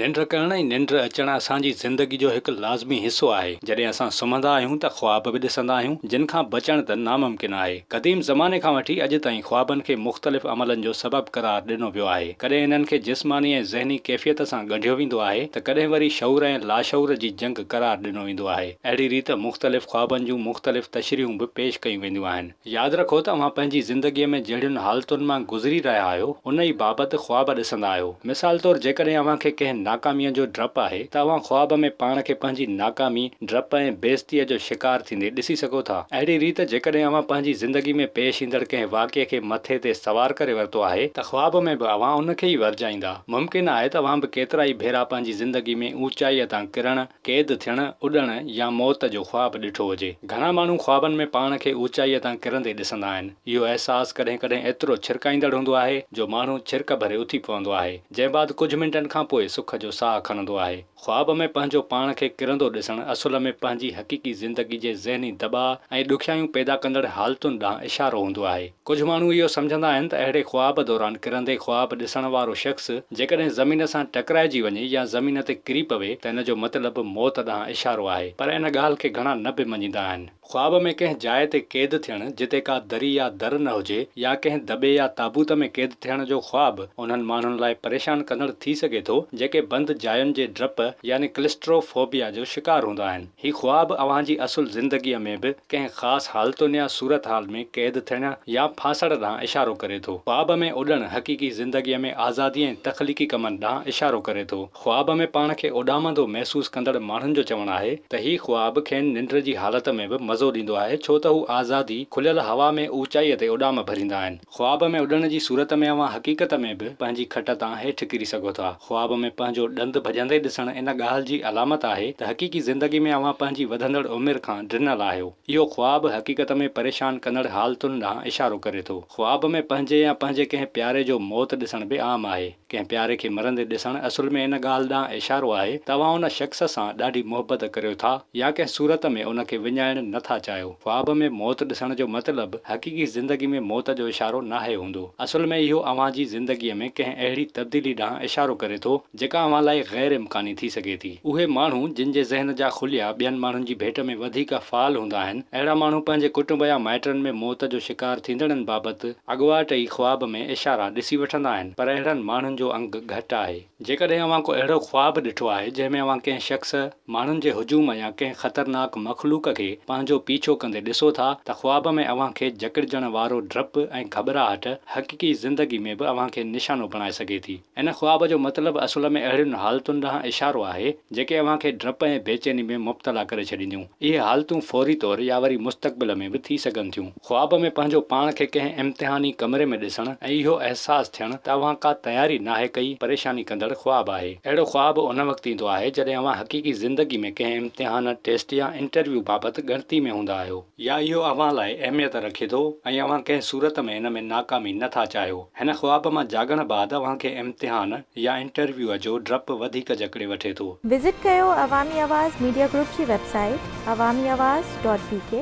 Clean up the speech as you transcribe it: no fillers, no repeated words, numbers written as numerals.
ننڊ ڪرڻ ۽ ننڊ اچڻ اسان جي زندگي جو هڪ لازمي حصو آهي. جڏهن اسان سمهندا آهيون ته خواب به ڏسندا آهيون، جن کان بچڻ ته ناممڪن آهي. قديم زماني کان وٺي اڄ تائين خوابن کي مختلف عملن جو سبب قرار ڏنو ويو آهي. ڪڏهن انهن کي جسماني ۽ ذهني ڪيفيت سان ڳنڍيو ويندو آهي ته ڪڏهن وري شعور ۽ لاشعور جي جنگ قرار ڏنو ويندو آهي. اهڙي ريت مختلف خوابن جون مختلف تشريحون به پيش ڪيون وينديون آهن. ياد رکو ته اوهان پنهنجي زندگيء ۾ جهڙين حالتن مان گذري رهيا آهيو، ان ئي بابت خواب ڏسندا آهيو. مثال طور جيڪڏهن اوهان کي ڪنهن ناڪاميء جو ڊپ آهي ته اوهان خواب ۾ پاڻ کي پنهنجي ناڪامي، ڊپ ۽ بيعزتيء جو شڪار ٿيندي ڏسي سگهو ٿا. اهڙي ريت جيڪڏهن اوهان پنهنجي زندگي ۾ پيش ايندڙ ڪنهن واقعي کي مٿي تي سوار ڪري ورتو آهي ته خواب ۾ به اوهان ان کي ئي ورجائيندا. ممڪن آهي ته اوهان به ڪيترائي ڀيرا پنهنجي زندگي ۾ اوچائيء تان ڪرڻ، قيد ٿيڻ، اڏڻ يا موت جو خواب ڏٺو هجي. گهڻا ماڻهو خوابن ۾ پاڻ کي اوچائيء تان ڪرندي ڏسندا آهن. اهو احساس ڪڏهن ڪڏهن ايترو ڇرڪائيندڙ هوندو آهي جو ماڻهو ڇرڪ ڀري اٿي پوندو آهي، جنهن بعد ڪجهه منٽن کان پوء سک جو ساهه کڻندو آهي. خواب ۾ پنهنجو پاڻ کي ڪرندو ڏسڻ اصل ۾ پنهنجي حقيقي زندگي جي ذهني دٻاء ۽ ڏکيائيون پيدا ڪندڙ حالتن ڏانهن اشارو هوندو آهي. ڪجهه ماڻهو اهو سمجهندا آهن ته اهڙي خواب دوران ڪرندي خواب ڏسڻ وارو شخص جيڪڏهن زمين سان ٽڪرائجي وڃي يا زمين تي ڪري پوي ته ان جو مطلب موت ڏانهن اشارو آهي پر ان ڳالهه کي گهڻا نه به مڃيندا آهن. خواب ۾ ڪنهن جاء تي قيد ٿيڻ جتي ڪا دري يا در نه هجي يا ڪنهن دٻي يا تابوت ۾ قيد ٿيڻ جو خواب انهن ماڻهن لاء پريشان ڪندڙ ٿي سگهي ٿو جيڪي بند جاين جي ڊپ يعني ڪلسٽرو فوبيا جو شڪار هوندا آهن. هي خواب اوهان جي اصل زندگيء ۾ به ڪنهن خاص حالتن يا صورتحال ۾ قيد ٿيڻ يا ڦاسڻ ڏانهن اشارو ڪري ٿو. خواب ۾ اڏڻ حقيقي زندگيء ۾ آزادي ۽ تخليقي ڪمن ڏانهن اشارو ڪري ٿو. خواب ۾ پاڻ کي اڏامندو محسوس ڪندڙ ماڻهن جو چوڻ آهي ته هي خواب کين ننڊ جي حالت ۾ به مزو ڏيندو آهي ڇو ته هو آزادي، کليل هوا ۾ اوچائيء تي اڏام ڀريندا آهن. خواب ۾ اڏڻ جي صورت ۾ اوهان حقيقت ۾ به پنهنجي کٽ تان هيٺ ڪري سگهو ٿا. خواب ۾ پنهنجو ڏند ڀڄندي ڏسڻ ان ڳالهه جي علامت آهي ته حقيقي زندگي ۾ اوهان پنهنجي وڌندڙ عمر کان ڊنل آهيو. اهو خواب حقيقت ۾ پريشان ڪندڙ حالتن ڏانهن اشارو ڪري ٿو. خواب ۾ پنهنجي يا پنهنجي ڪنهن پياري جو موت ڏسڻ به عام آهي. ڪنهن پياري کي مرندي ڏسڻ اصل ۾ ان ڳالهه ڏانهن اشارو آهي ته اوهان ان شخص سان ڏاڍي محبت ڪريو ٿا يا ڪنهن صورت ۾ ان کي وڃائڻ نه ٿا چاهيو. خواب ۾ موت ڏسڻ جو مطلب حقيقي زندگي ۾ موت جو اشارو ناهي هوندو. اصل ۾ اهو اوهان جي زندگيء ۾ ڪنهن اهڙي تبديلي ڏانهن اشارو ڪري ٿو جيڪا اوهان لاء غير امڪاني ٿي سگهي ٿي. اهي ماڻهو جن جي ذهن جا خليا ٻين ماڻهن جي ڀيٽ ۾ وڌيڪ فعال هوندا آهن، اهڙا ماڻهو پنهنجي ڪٽنب يا مائٽن ۾ موت جو شڪار ٿيندڙن بابت اڳواٽ ئي خواب ۾ اشارا ڏسي وٺندا آهن، پر اهڙن ماڻهن جو انگ گهٽ آهي. جيڪڏهن اوهان ڪو اهڙو خواب ڏٺو آهي، جنهن ۾ اوهان ڪنهن شخص، ماڻهن جي هجوم يا ڪنهن خطرناڪ مخلوق کي پنهنجو پيڇو ڪندي ڏسو ٿا ته خواب ۾ اوهان کي جڪڙجڻ وارو ڊپ ۽ گهٻراهٽ حقيقي زندگي ۾ به اوهان کي نشانو بڻائي سگهي ٿي. ان خواب جو مطلب اصل ۾ اهڙين حالتن ڏانهن اشارو آهي، جيڪي اوهان کي ڊپ ۽ بيچيني ۾ مبتلا ڪري ڇڏينديون. اهي حالتون فوري طور يا وري مستقبل ۾ به ٿي سگهن ٿيون. خواب ۾ پنهنجو پاڻ کي ڪنهن امتحاني ڪمري ۾ ڏسڻ ۽ اهو احساس ٿيڻ ته اوهان ڪا تياري ناهي ڪئي، پريشاني ڪندڙ خواب آهي. اهڙو خواب ان وقت ايندو آهي، جڏهن اوهان حقيقي زندگي ۾ ڪنهن امتحان، ٽيسٽ يا انٽرويو بابت ڳڻتي ۾ هوندا آهيو. يا اهو اوهان لاء اهميت رکي ٿو ۽ اوهان ڪنهن صورت ۾ ان ۾ ناڪامي نه ٿا چاهيو. هن خواب مان جاڳڻ بعد اوهان کي امتحان يا انٽرويوء جو ڊپ وڌيڪ جڪڙي وٺي ٿو. وزٽ ڪيو عوامي آواز ميڊيا گروپ جي website Awami Awaz dot B K.